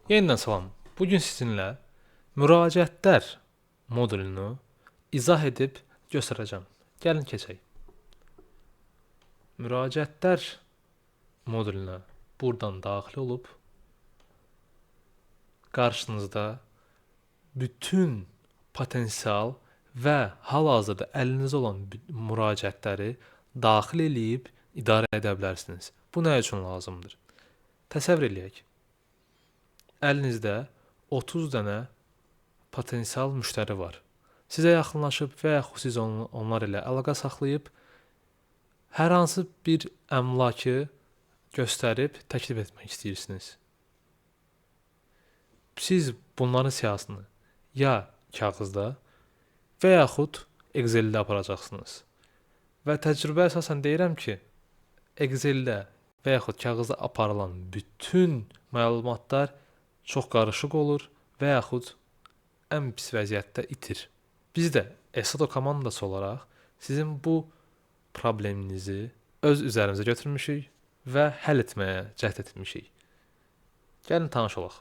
Yenidən salam. Bugün sizinlə müraciətlər modulunu izah edib göstərəcəm. Gəlin keçək. Müraciətlər moduluna buradan daxil olub qarşınızda bütün potensial və hal-hazırda əlinizdə olan müraciətləri daxil eləyib idarə edə bilərsiniz. Bu nə üçün lazımdır? Təsəvvür eləyək. Əlinizdə 30 dənə potensial müştəri var. Sizə yaxınlaşıb və yaxud siz onlar ilə əlaqə saxlayıb hər hansı bir əmlakı göstərib təklif etmək istəyirsiniz. Siz bunların siyahısını ya kağızda və yaxud Excel-də aparacaqsınız. Və təcrübə əsasən deyirəm ki, Excel-də və yaxud kağızda aparılan bütün məlumatlar çox qarışıq olur və yaxud ən pis vəziyyətdə itir. Biz də Estato komandası olaraq sizin bu probleminizi öz üzərimizə götürmüşük və həll etməyə cəhd etmişik. Gəlin tanış olaq.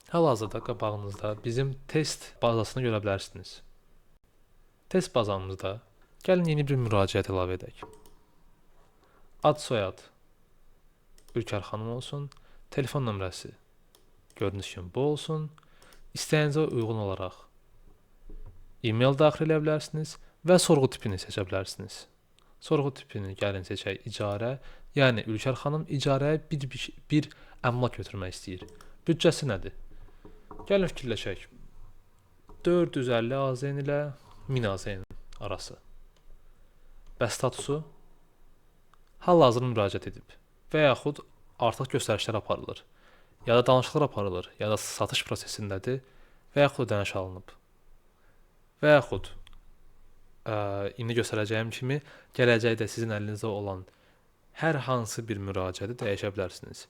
Hal-hazırda qabağınızda bizim test bazasını görə bilərsiniz. Test bazamızda gəlin yeni bir müraciət əlavə edək. Ad, soyad Ülkər xanım olsun, telefon nömrəsi gördüyünüz kimi bu olsun. İstəyinizə uyğun olaraq e-mail daxil edə bilərsiniz və sorğu tipini seçə bilərsiniz. Sorğu tipini gəlin seçək icarə, yəni Ülkər xanım icarəyə bir əmlak götürmək istəyir. Büdcəsi nədir? Gəlin fikirləşək. 450 AZN ilə 1000 AZN arası. Və statusu hal-hazırda müraciət edib və yaxud artıq göstərişlər aparılır, ya da danışıqlar aparılır, ya da satış prosesindədir və yaxud ödəniş alınıb. Və yaxud indi göstərəcəyim kimi gələcəkdə sizin əlinizdə olan hər hansı bir müraciəti dəyişə bilərsiniz.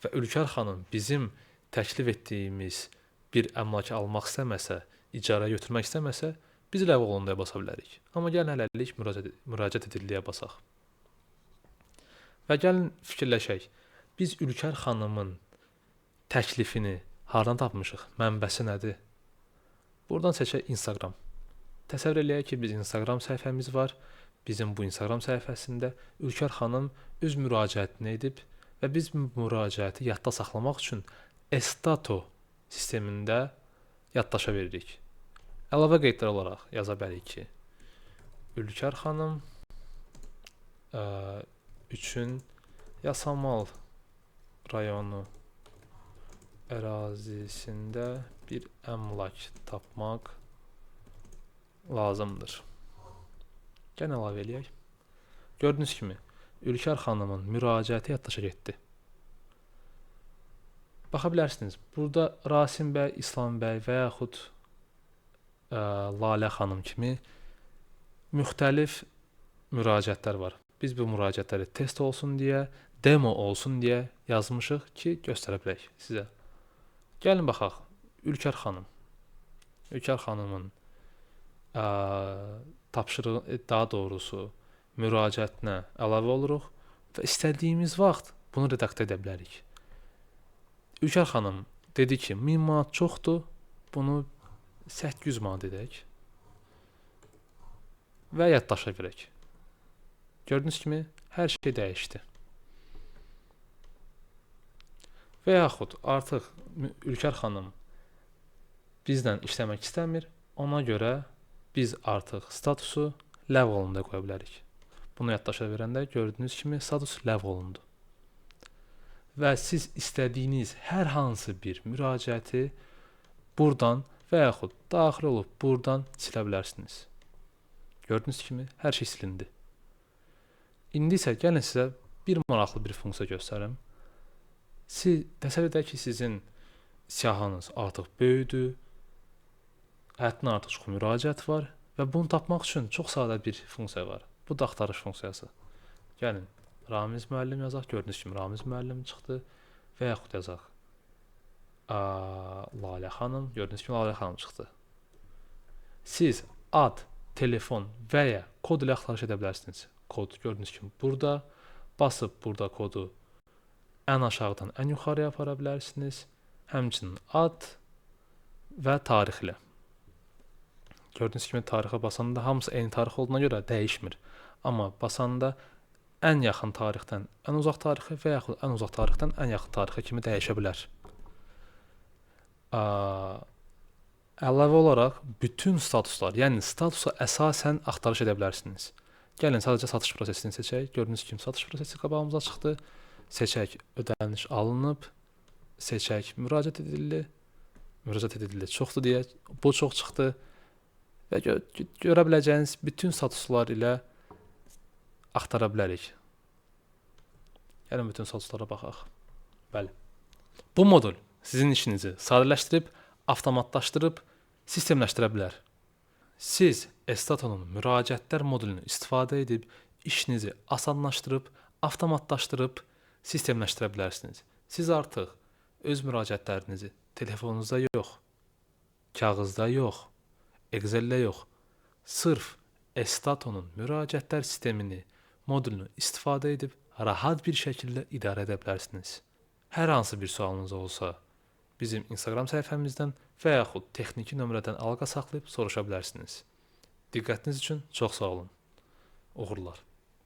Və Ülkər xanım bizim təklif etdiyimiz bir əmlakı almaq istəməsə, icarəyə götürmək istəməsə, biz ləğv olunduya basa bilərik. Amma gəlin hələlik müraciət edildiyə basaq. Və gəlin fikirləşək. Biz Ülkər xanımın təklifini hardan tapmışıq? Mənbəsi nədir? Buradan seçək Instagram. Təsəvvür eləyək ki, biz Instagram səhifəmiz var. Bizim bu Instagram səhifəsində Ülkər xanım öz müraciətini edib və biz müraciəti yadda saxlamaq üçün Estato sistemində yaddaşa veririk. Əlavə qeydlər olaraq yaza bilərik ki, Ülkər xanım üçün Yasamal rayonu ərazisində bir əmlak tapmaq lazımdır. Gəlin əlavə eləyək. Gördüyünüz kimi Ülkər xanımın müraciəti yaddaşa getdi. Baxa bilərsiniz, burada Rasim bəy, İslam bəy və yaxud Lalə xanım kimi müxtəlif müraciətlər var. Biz bu müraciətləri test olsun deyə, demo olsun deyə yazmışıq ki, göstərə bilək sizə. Gəlin baxaq. Ülkər xanım. Ülkər xanımın tapşırığı, daha doğrusu müraciətinə əlavə oluruq və istədiyimiz vaxt bunu redaktə edə bilərik. Ülkər xanım dedi ki, 1000 manat çoxdur, bunu 800 manat edək və yaddaşa verək. Gördüyünüz kimi hər şey dəyişdi. Və yaxud artıq Ülkər xanım bizlə işləmək istəmir, ona görə biz artıq statusu ləğv olundu qoya bilərik. Bunu yaddaşa verəndə gördüyünüz kimi status ləğv olundu. Və siz istədiyiniz hər hansı bir müraciəti buradan və yaxud daxil olub buradan silə bilərsiniz. Gördüyünüz kimi hər şey silindi. İndi isə gəlin sizə bir maraqlı bir funksiya göstərim. Siz təsəvvür edək ki, sizin siyahınız artıq böyüdü, həddindən artıq çox müraciət var və bunu tapmaq üçün çox sadə bir funksiya var. Bu da axtarış funksiyası. Gəlin Ramiz müəllim yazaq. Gördüyünüz kimi Ramiz müəllim çıxdı və yaxud yazaq Lalə xanım. Gördüyünüz kimi Lalə xanım çıxdı. Siz ad, telefon və ya kod ilə axtarış edə bilərsiniz. Kod gördüyünüz kimi burada. Basıb burada kodu ən aşağıdan ən yuxarıya apara bilərsiniz. Həmçinin ad və tarix ilə. Gördüyünüz kimi tarixə basanda hamısı eyni tarix olduğuna görə dəyişmir. Amma basanda ən yaxın tarixdən ən uzaq tarixi və yaxud ən uzaq tarixdən ən yaxın tarixə kimi dəyişə bilər. Əlavə olaraq bütün statuslar, yəni statusa əsasən axtarış edə bilərsiniz. Gəlin sadəcə satış prosesini seçək. Gördüyünüz kimi satış prosesi qabağımıza çıxdı. Seçək ödəniş alınıb, seçək müraciət edildi. Müraciət edildi çoxdur deyə bu çox çıxdı. Və görə biləcəyiniz bütün statuslar ilə axtara bilərik. Gəlin bütün statuslara baxaq. Bəli. Bu modul sizin işinizi sadələşdirib, avtomatlaşdırıb, sistemləşdirə bilər. Siz Estatonun müraciətlər modulunu istifadə edib işinizi asanlaşdırıb, avtomatlaşdırıb, sistemləşdirə bilərsiniz. Siz artıq öz müraciətlərinizi telefonunuzda yox, kağızda yox, Excel-də yox, sırf Estatonun müraciətlər sistemini, modulunu istifadə edib rahat bir şəkildə idarə edə bilərsiniz. Hər hansı bir sualınız olsa, bizim Instagram səhifəmizdən və yaxud texniki nömrədən əlaqə saxlayıb soruşa bilərsiniz. Diqqətiniz üçün çox sağ olun. Uğurlar.